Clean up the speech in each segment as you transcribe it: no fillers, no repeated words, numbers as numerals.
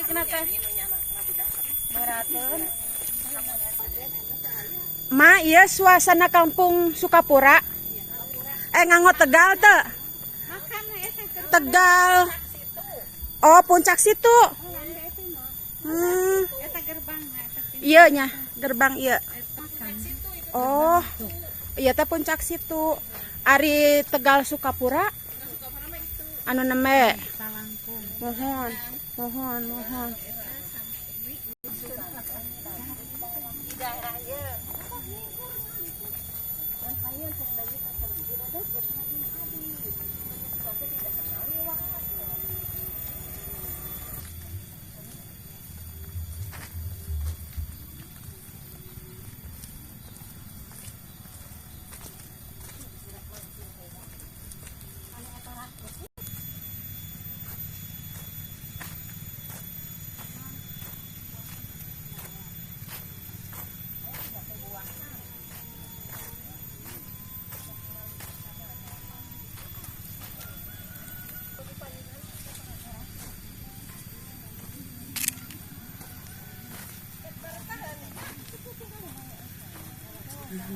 Saeutikna teh. Berateun. Ma, iya suasana kampung Sukapura. Nganggo Tegal teh. Tegal. Oh, puncak situ. Iya nya, gerbang iya. Oh, iya teh puncak situ. Ari Tegal Sukapura. Anu neme. Mohon, mohon, mohon.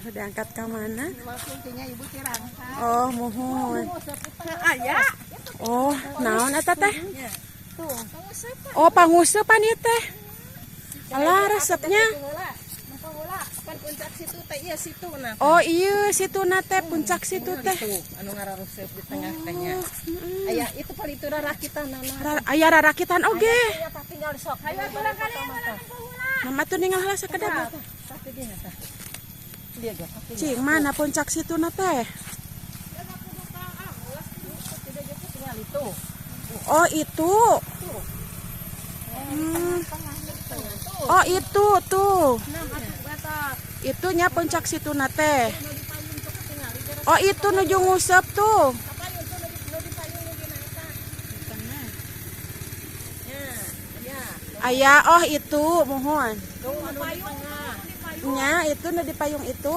Diangkat ke mana? Oh, mohon. Oh, naon eta teh? Oh, panguseupan ieu teh. Alah, resepnya. Oh, iya, situ na teh, puncak situ teh. Anu ngararesep di tengah tehnya. Aya itu paling itu rarakitan. Aya rarakitan oge. Mama tuh ninggal heula sakedap. Cing, mana puncak situ na teh? Oh, itu. Oh, itu tuh. Itunya puncak situ na teh. Oh, itu nuju ngusep tuh. Ayah, oh itu, mohon. Nya itu nu di payung itu.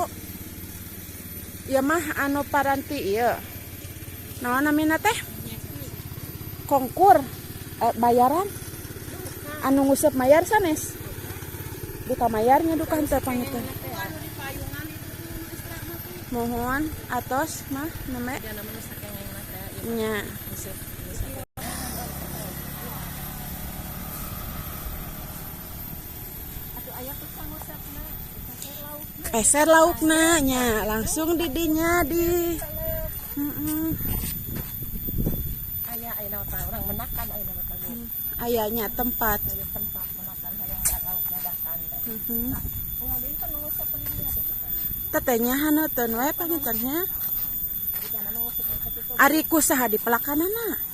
Ya mah anu paranti ieu. Naon namina teh? Kongkur bayaran. Anu ngusep mayar sanes. Duka mayarnya duka henteu pangitu. Mohon atos mah neme. Nya. Peser laukna nya langsung didinya di Aya ayeuna tah urang menakan ayeuna mah Ayanya tempat. Aya tempat menakan hayang lauk dadakan. Tetehnya haneuteun we panginten nya. Ari ku saha di pelakanana?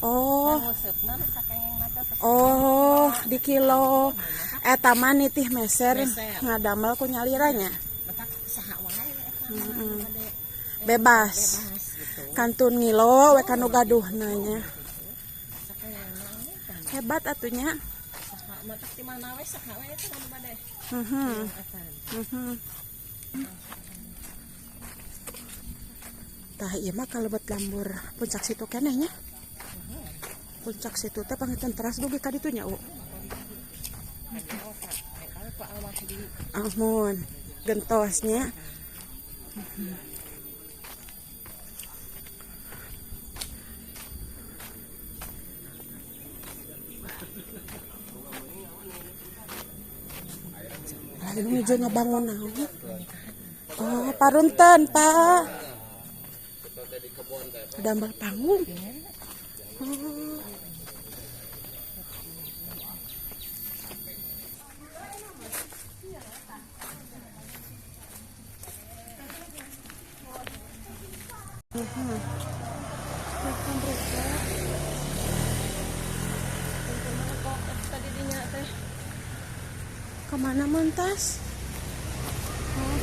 Oh. Oh, di kilo. Eta mah nitih meser ngadamel ku nyaliranya. Bebas. Kantun ngilo we kanu gaduhna nya. Hebat atunya. Tah ieu mah kalebet lambur puncak situ keneh nya. Puncak situ teh panginten teras dugi ka ditu nya, U. Amun gentosnya. Lagi nuju ngabangun naon? Oh, parunten, Pak. Damel panggung. Oh. Kemana mentas? Oh.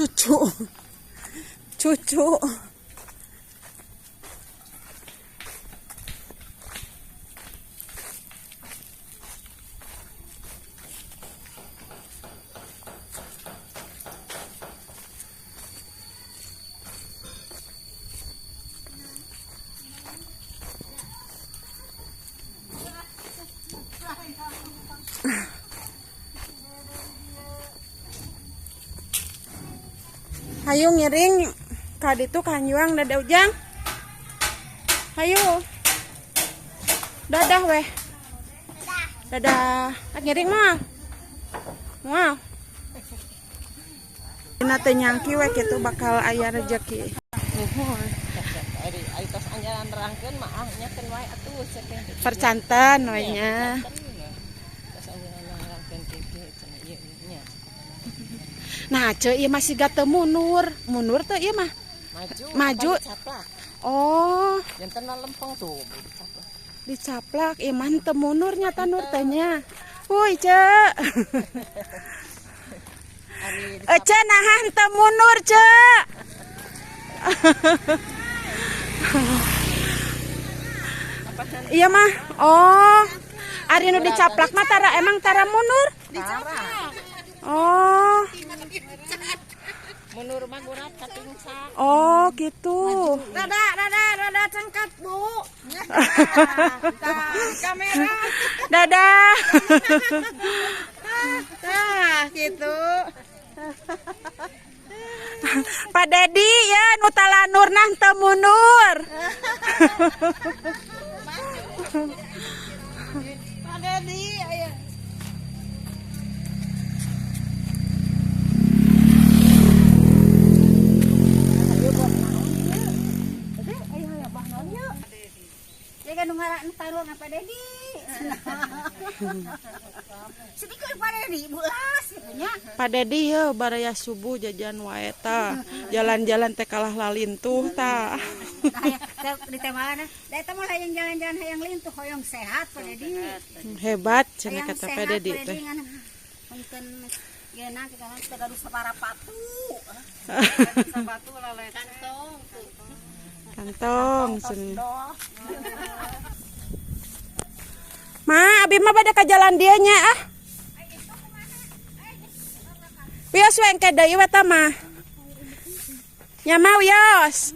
Cucu. Cucu. Hayu ngiring ka ditu ka Hanjuang dadah Ujang. Hayu. Dadah weh. Dadah. Ngiring mah. Moal. Dina teu nyangki we kitu bakal aya rezeki. Nuhun. Ari tos anjaran nerangkeun mah ah nyakeun wae atuh cenah teh. Percanten we nya. Tos anjaran nerangkeun kieu cenah ieu nya. Nah, ce ieu masih gak teu mundur. Mundur teu ieu mah. Maju. Maju. Dicaplak. Oh, Janten lempeng tuh dicaplak. Dicaplak ieu mah teu mundur nya tanur teh nya. Huy, ce. Ari Ce naha teu mundur, ce. Iya mah. Oh. Ari nu dicaplak mah tara emang tara mundur. Dicaplak. Oh. Mundur mah gurat katingsak. Oh, gitu. Rada, rada, rada cengkat, Bu. Tah, kamera. Dadah. Tah, gitu. Pak Dedi ya nu talanur nah teu mundur. Pak Dedi, ayo. Ya kan nu taruh Pak Dedi. Sedikit Pak Dedi bulas gitu nya. Pak Dedi ya baraya subuh jajan wae ta. Jalan-jalan teh kalah lalintuh ta. Di temana, da eta mah hayang jalan-jalan hayang lintuh hoyong sehat Pak Dedi. Hebat cenah Hayang kata Pak sehat Dedi Pak teh. Dedi ngan punten geuna kita kan teu gaduh saparapatu. Sepatu lalai kantong. Kantong cenah. Ma, abi mah bade ka jalan dieu nya ah. Wios we engke deui we tah mah. Nya mah wios.